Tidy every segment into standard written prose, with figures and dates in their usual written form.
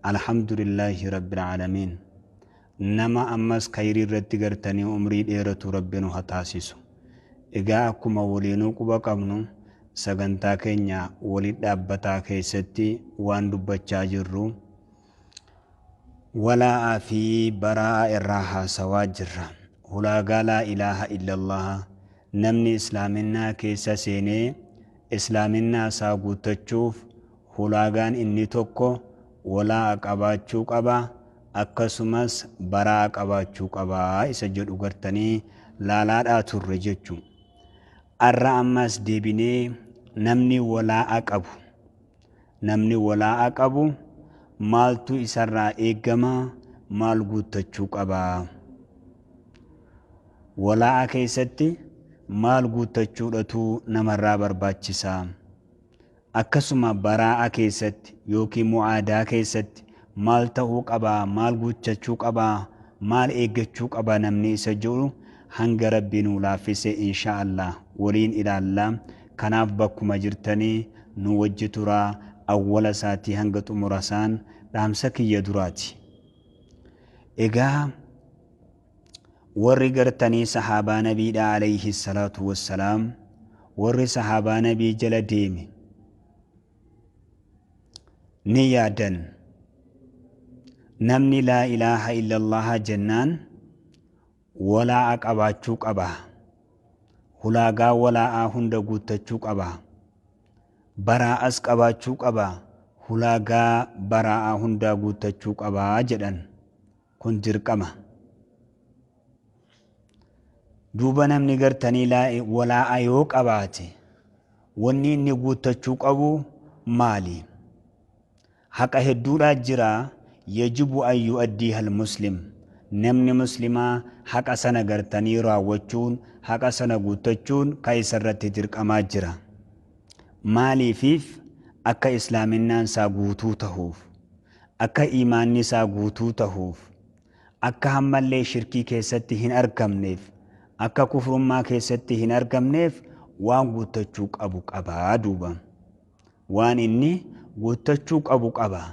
Alhamdulillaahi Rabbil Aalamiin. Nama ammas khayrii irratti gartanii umrii dheeratu Rabbi nu haa taasisu. Egaa akkuma waliinuu quba qabnu, sagantaa keenya wali dhaabbataa keessatti waan dubbachaa jirru walaa'aa fi baraa'a irraa haasawaa jirra. Hulaagaa laa ilaaha illallaha namni islaaminnaa keessa seenee islaaminnaa isaa guuttachuuf hulaagaan inni tokko walaa'a qabaachuu qaba, akkasumas baraa'a qabaachuu qaba isa jedhu gartanii laalaadhaa turre jechu. Arra ammas deebinee namni walaa'a qabu, namni walaa'a qabu maaltu isarraa eegama, maal guuttachuu qaba? Walaa'a keessatti maal guuttachuudhatu namarraa barbaachisa? Akkasuma baraa'a keessatti yookiin mu'aadaa keessatti maal ta'uu qaba, maal guuttachuu qaba, maal eeggachuu qaba namni isa jedhu hanga Rabbi nuu laaffise insha Allah waliin ilaalla. Kanaaf bakkuma jirtanii nu wajji turaa awwala isaatii hanga xumura isaan dhaamsa kiyya duraati. Egaa warri gartanii sahaabaa nabiidha alayhi salaatu wassalaam, warri sahaabaa nabii jala deeme ni yaadan namni laa ilaaha illallah jennaan walaa'a qabaachuu qaba, hulaagaa walaa'aa hunda guuttachuu qaba, baraa'as qabaachuu qaba, hulaagaa baraa'aa hundaa guuttachuu qaba jedhan. Kun dirqama. Duuba namni gartanii walaa'a yoo qabaate wanni inni guuttachuu qabu maali? Haqa hedduudhaa jira. Yajibu an yu'addiiha al-muslim. Namni muslimaa haqa sana gartanii raawwachuun, haqa sana guuttachuun ka isarratti dirqamaa jira. Maaliifiif? Akka islaaminnaan isaa guutuu tahuuf, akka iimaanni isaa guutuu tahuuf, akka hammallee shirkii keessatti hin argamneef, akka kufrummaa keessatti hin argamneef waan guuttachuu qabu qabaa duuba. Waan inni guuttachuu qabu qaba.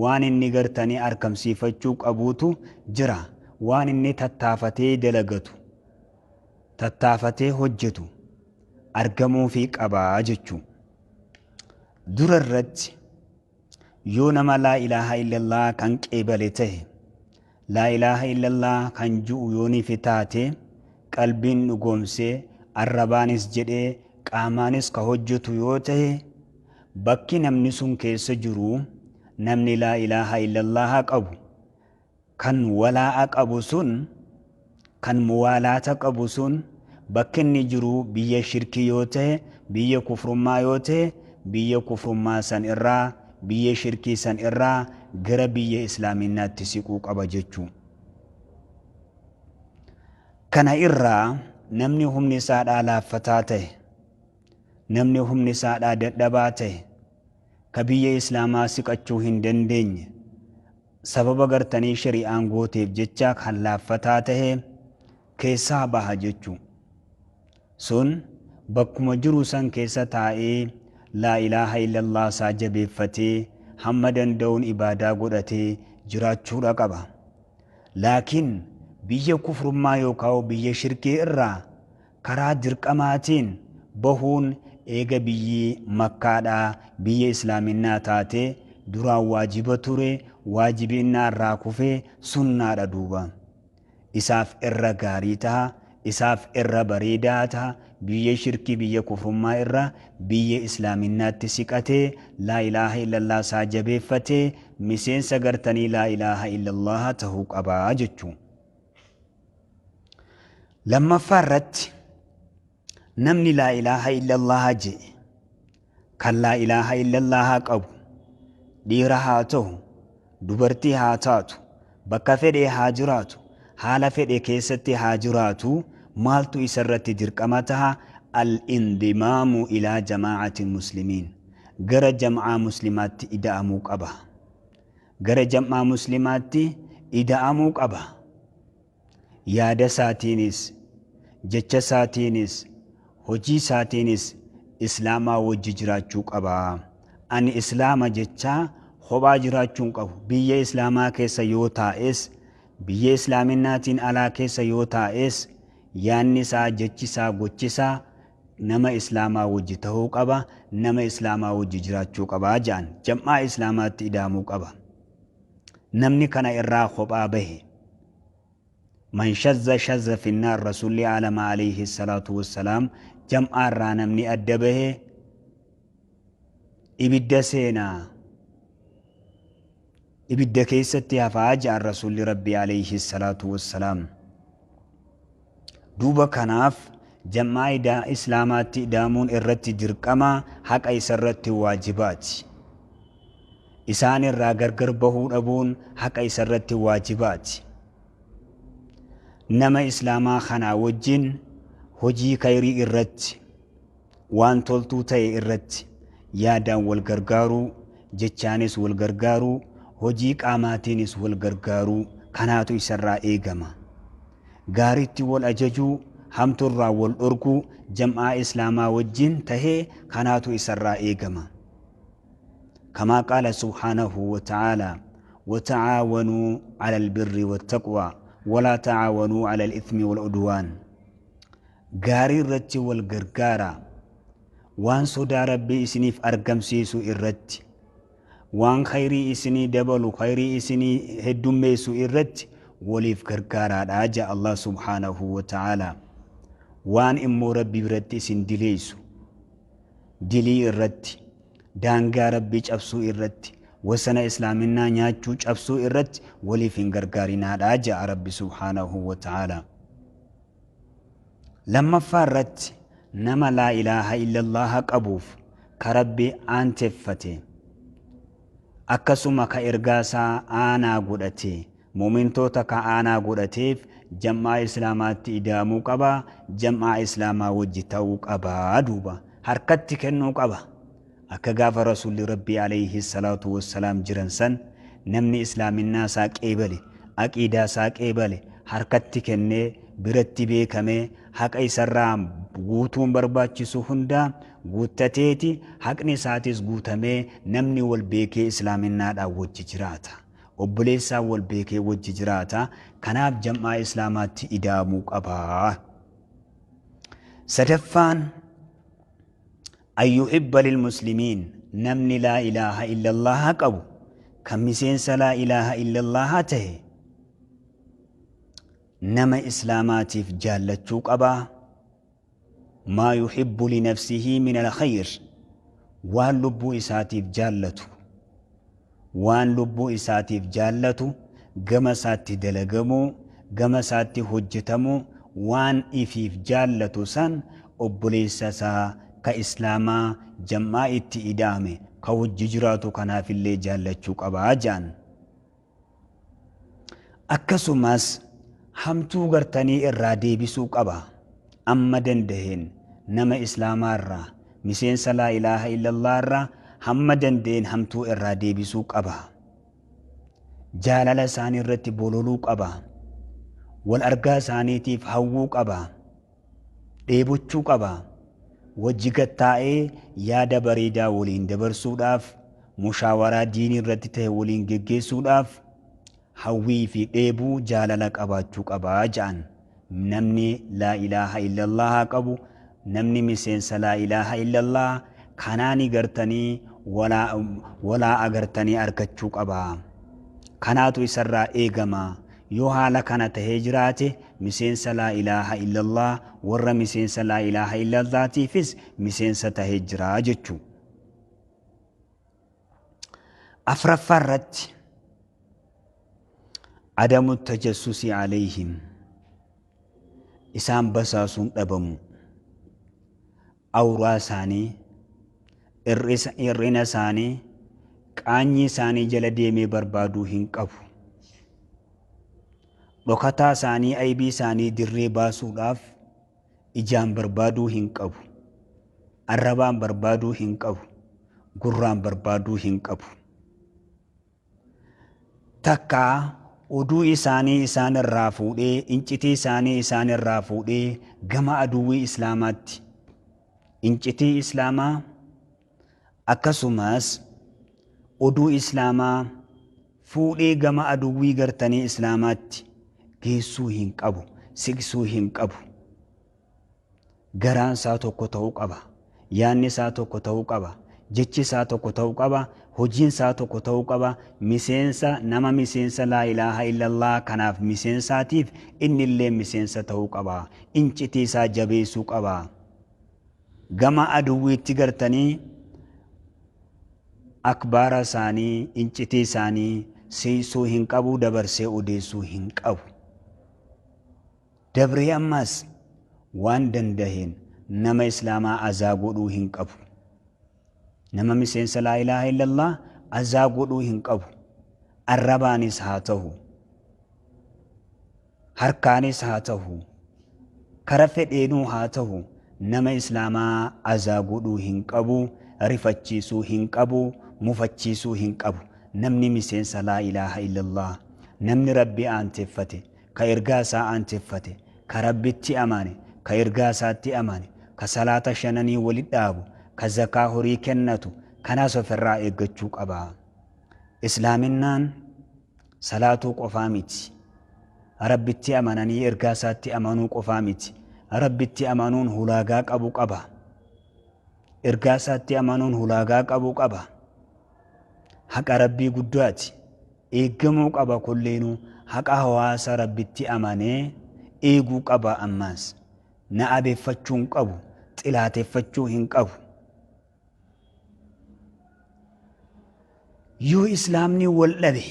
Waan inni gartanii argamsiifachuu qabuutu jira. Waan inni tattaafatee dalagatu, tattaafatee hojjetu argamuufii qabaa jechuu. Dura irratti yoo nama laa ilaaha illallah kan qeebale tahe, laa ilaaha illallah kan ju'u yooniifi taate, qalbiin dhugoomsee arrabaanis jedhee qaamaanis ka hojjetu yoo tahe, bakki namni sun keessa jiru namni laa ilaaha illallah qabu kan walaa'a qabu sun, kan muwaalaata qabu sun, bakki inni jiru biyya shirkii yoo tahe, biyya kufrummaa yoo tahe, biyya kufrummaa san irraa, biyya shirkii san irraa gara biyya islaaminaatti siquu qaba jechuu. Kana irraa namni humni isaadhaa laaffataa tahe, namni humni isaadhaa dadhabaa tahe, ka biyya islaamaa siqachuu hin dandeenye sababa gartanii shari'aan gooteef jecha kan laaffataa tahe keessaa baha jechuu. Sun bakkuma jiru san keessa taa'ee laa ilaaha illallah isaa jabeeffatee hamma danda'uun ibaadaa godhatee jiraachuudha qaba. Laakiin biyya kufrummaa yookaan biyya shirkii irraa karaa dirqamaatiin bahuun eega biyyi makkaadhaa biyya islaaminaa taate duraan waajiba ture, waajibinnaa irraa kufee sunnaadha duuba. Isaaf irra gaarii taha, isaaf irra bareedaa taha, biyya shirkii biyya kufrummaa irra biyya islaaminaatti siqatee laa ilaaha illallah isaa jabeeffatee miseensa gartanii laa ilaaha illallah tahuu qabaa jechuu. Lammaffaa irratti namni laa ilaaha illallah je'e kan laa ilaaha illallah qabu dhiira haa ta'u, dubartii haa taatu, bakka fedhe haa jiraatu, haala fedhe keessatti haa jiraatu, maaltu isarratti dirqama taha? Al-indimaamu ilaa jamaa'ati muslimiin. Gara jam'aa muslimaatti ida'amuu qaba. Gara jam'aa muslimaatti ida'amuu qaba. Yaada isaatiinis, jecha isaatiinis, hojii isaatiinis islaamaa wajji jiraachuu qaba. Ani islaama jechaa Kophaa jiraachuu hin qabu. Biyya Islaamaa keessa yoo taa'es, biyya Islaaminaatiin alaa keessa yoo taa'es, yaanni isaa, jechi isaa, gochi isaa nama Islaamaa wajji tahuu qaba, nama Islaamaa wajji jiraachuu qaba ja'an. Jam'aa Islaamaatti ida'amuu qaba. Namni kana irraa kophaa bahe, man shazza shazza finnaar, Rasuulli aalama alayhi salaatu wassalaam, jam'aa irraa namni adda bahe ibidda seenaa, ibidda keessatti hafaa ja'an Rasuulli Rabbii alayhi salaatu wassalaam. Duuba kanaaf jam'aa Islaamaatti ida'amuun irratti dirqama, haqa isarratti waajibaati. Isaan irraa gargar bahuu dhabuun haqa isarratti waajibaati. Nama Islaamaa kanaa wajjin hojii khayrii irratti, waan toltuu ta'e irratti yaadaan wal gargaaruu, jechaanis wal gargaaruu, hojii qaamaatiinis wal gargaaruu kanaatu isarraa eegama. Gaariitti wal ajajuu, hamturraa wal dhorkuu, jam'aa Islaamaa wajjin tahee kanaatu isarraa eegama. Kamaa qaala subhaanahu wa ta'aalaa, wata'aawanuu ala albirri wattaqwaa walaa ta'aawanuu ala alithmi wal udwaan. Gaarii irratti wal gargaaraa, waan sodaa Rabbii isiniif argamsiisu irratti, waan khayrii isinii dabalu, khayrii isinii heddummeessu irratti waliif gargaaraadha ja'a Allah subhaanahu wa ta'aalaa. Waan immoo Rabbi biratti isin dileessu, dilii irratti, daangaa Rabbii cabsuu irratti, wasana Islaaminaa nyaachuu cabsuu irratti waliif hin gargaarinaadha ja'a Rabbi subhaanahu wa ta'aalaa. Lammaffaa irratti nama laa ilaaha illallaha qabuuf ka Rabbi aanteeffate, akkasuma ka ergaasaa aanaa godhate, mu'mintoota ka aanaa godhateef jam'aa Islaamaatti ida'amuu qaba, jam'aa Islaamaa wajji ta'uu qaba. Duuba harkatti kennuu qaba. Akka gaafa Rasuulli Rabbii alayhi salaatu wassalaam jiran san namni Islaaminaa isaa qeebale, aqiidaa isaa qeebale, harkatti kennee biratti beekamee haqa isarraa guutuun barbaachisu hundaa guuttateeti, haqni isaatis guutamee namni wal beekee Islaaminaadhaan wajji jiraata. Obboleessaan wal beekee wajji jiraata. Kanaaf jam'aa Islaamaatti ida'amuu qaba. Sadaffaan, an yuhibba lilmuslimiin, namni laa ilaaha illallaha qabu kan miseensa laa ilaaha illallaha tahe nama Islaamaatiif jaallachuu qaba. Maa yuhibbu linafsihi min alkhayr, waan lubbuu isaatiif jaallatu, waan lubbuu isaatiif jaallatu gama isaatti dalagamuu, gama isaatti hojjetamuu, waan ifiif jaallatu san obboleessa isaa ka Islaamaa jam'aa itti ida'ame ka wajji jiraatu kanaafillee jaallachuu qabaa ja'an. Akkasumas hamtuu gartanii irraa deebisuu qaba. Amma dandaheen nama Islaamaa irraa, miseensa laa ilaaha illallah irraa hamma danda'een hamtuu irraa deebisuu qaba. Jaalala isaanii irratti bololuu qaba. Wal argaa isaaniitiif hawwuu qaba. Dheebochuu qaba. Wajji gattaa'ee yaada bareedaa waliin dabarsuudhaaf, mushaawaraa diinii irratti ta'e waliin geggeessuudhaaf hawwii fi dheebuu jaalala qabaachuu qabaa ja'an. Namni laa ilaaha illallaha qabu, namni miseensa laa ilaaha illallah kanaani gartanii walaa agartanii argachuu qaba. Kanaatu isarraa eegama. Yoo haala kana tahee jiraate miseensa laa ilaaha illallah, warra miseensa laa ilaaha illallaatiifis miseensa tahee jira jechuu. Afraffaa irratti adamu tajassusi alayhim, isaan basaasuun dhabamu, awraa isaanii, hir'ina isaanii, qaanyii isaanii jala deemee barbaaduu hin qabu. Dhokataa isaanii, aybii isaanii dirree baasuudhaaf ijaan barbaaduu hin qabu. Arrabaan barbaaduu hin qabu. Gurraan barbaaduu hin qabu. Takka oduu isaanii isaan irraa fuudhee, incitii isaanii isaan irraa fuudhee gama aduwwii Islaamaatti, incitii Islaamaa akkasumas Oduu islaamaa fuudhee gama aduwwii gartanii islaamaatti geessuu hin qabu, siqsuu hin qabu. Garaan isaa tokko ta'uu qaba, yaadni isaa tokko ta'uu qaba, jechi isaa tokko ta'uu qaba, hojiin isaa tokko ta'uu qaba. Miseensa nama miseensa laa ilaaha illallah kanaaf miseensaatiif inni illee miseensa ta'uu qaba. Incitii isaa jabeessuu qaba. Gama aduwwiitti gartanii akbaara isaanii, incitii isaanii seeysuu hin qabu, dabarsee odeessuu hin qabu. Dabree ammas waan dandaheen nama islaamaa azaa godhuu hin qabu. Nama miseensa laa ilaaha illallah azaa godhuu hin qabu. Arrabaanis haa ta'u, harkaanis haa ta'u, kara fedheenuu haa ta'u, nama islaamaa azaa godhuu hin qabu, rifachiisuu hin qabu, mufachiisuu hin qabu. Namni miseensa laa ilaaha illallah, namni Rabbi aanteeffate, ka ergaa isaa aanteeffate, ka Rabbitti amane, ka ergaa isaatti amane, ka salaata shananii wali dhaabu, ka zakaa horii kennatu, kanaas ofirraa eeggachuu qaba. Islaaminaan salaatuu qofaa miti. Rabbitti amananii ergaa isaatti amanuu qofaa miti. Rabbitti amanuun hulaagaa qabu qaba. Ergaa isaatti amanuun hulaagaa qabu qaba. Haqa Rabbii guddaati. Eeggamuu qaba kulleenuu. Haqa hawaasa Rabbitti amanee eeguu qaba ammaas. Na abeeffachuu hin qabu. Xilaateeffachuu hin qabu. Yoo islaamni wal dhabe,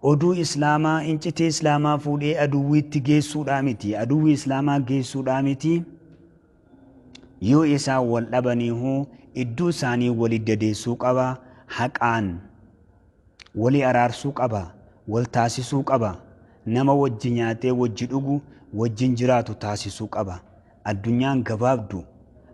oduu islaamaa, incitii islaamaa fuudhee aduwwiitti geessuudhaa miti, aduwwii islaamaa geessuudhaa miti. Yoo isaan wal dhabaniihu iddoo isaanii wali dadeessuu qaba, haqaan walii araarsuu qaba, wal taasisuu qaba, nama wajji nyaatee wajji dhugu wajjin jiraatu taasisuu qaba. Addunyaan gabaabdu,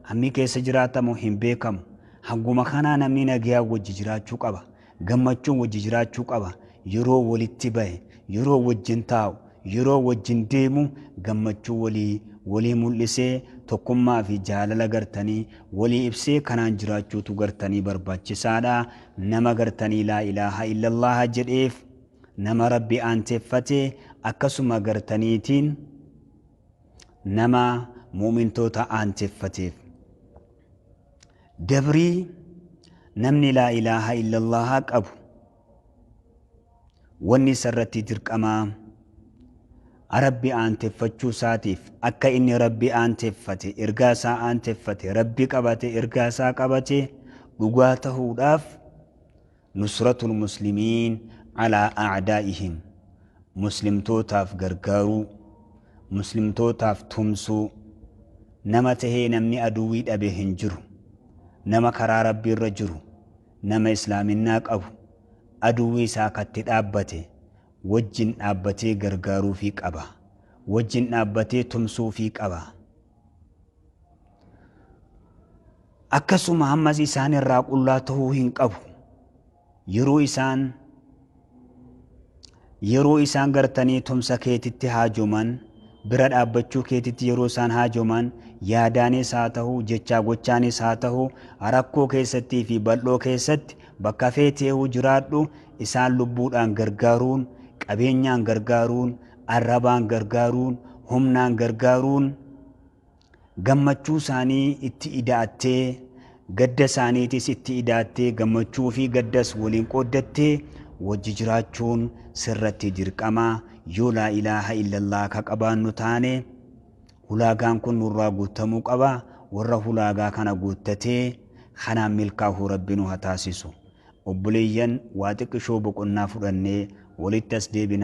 hammi keessa jiraatamu hin beekamu. Hanguma kanaa namni nagayaa wajji jiraachuu qaba, gammachuun wajji jiraachuu qaba. Yeroo walitti bahe, yeroo wajjin taa'u, yeroo wajjin deemu gammachuu walii walii mul'isee tokkummaa fi jaalala gartanii walii ibsee kanaan jiraachuutu gartanii barbaachisaadha. Nama gartanii laa ilaaha illallah jedheef, nama Rabbi aanteeffate, akkasuma gartaniitiin nama muumintoota aanteeffateef. Dabrii namni laa ilaaha illallah qabu wanni isarratti dirqamaa Rabbi aanteeffachuu isaatiif, akka inni Rabbi aanteeffate, ergaa isaa aanteeffate, Rabbi qabate, ergaa isaa qabate dhugaa tahuudhaaf nusratul muslimiin alaa a'daa'ihim, muslimtootaaf gargaaruu, muslimtootaaf tumsuu. Nama tahee namni aduwwii dhabe hin jiru. Nama karaa Rabbii irra jiru, nama islaaminaa qabu, aduwwii isaa katti dhaabbate wajjin dhaabbatee gargaaruufii qaba, wajjin dhaabbatee tumsuufii qaba. Akkasuma ammas isaan irraa qullaa ta'uu hin qabu. Yeroo isaan gartanii tumsa keetitti haajoman, bira dhaabbachuu keetitti yeroo isaan haajoman, yaadaanis haa ta'u, jechaa gochaanis haa ta'u, rakkoo keessattii fi bal'oo keessatti bakka feeteehu jiraadhu, isaan lubbuudhaan gargaaruun, qabeenyaan gargaaruun, arrabaan gargaaruun, humnaan gargaaruun, gammachuu isaanii itti ida'attee, gadda isaaniitis itti ida'attee, gammachuu fi gaddas waliin qooddattee wajji jiraachuun sirratti dirqama. Yoo laa ilaaha illallah ka qabaannu taane hulaagaan kun nurraa guutamuu qaba. Warra hulaagaa kana guuttatee kanaan milkaa'uu Rabbi nu haa taasisu. Obboleeyyan, waa xiqqishoo boqonnaa fudhannee walitti as deebinaa.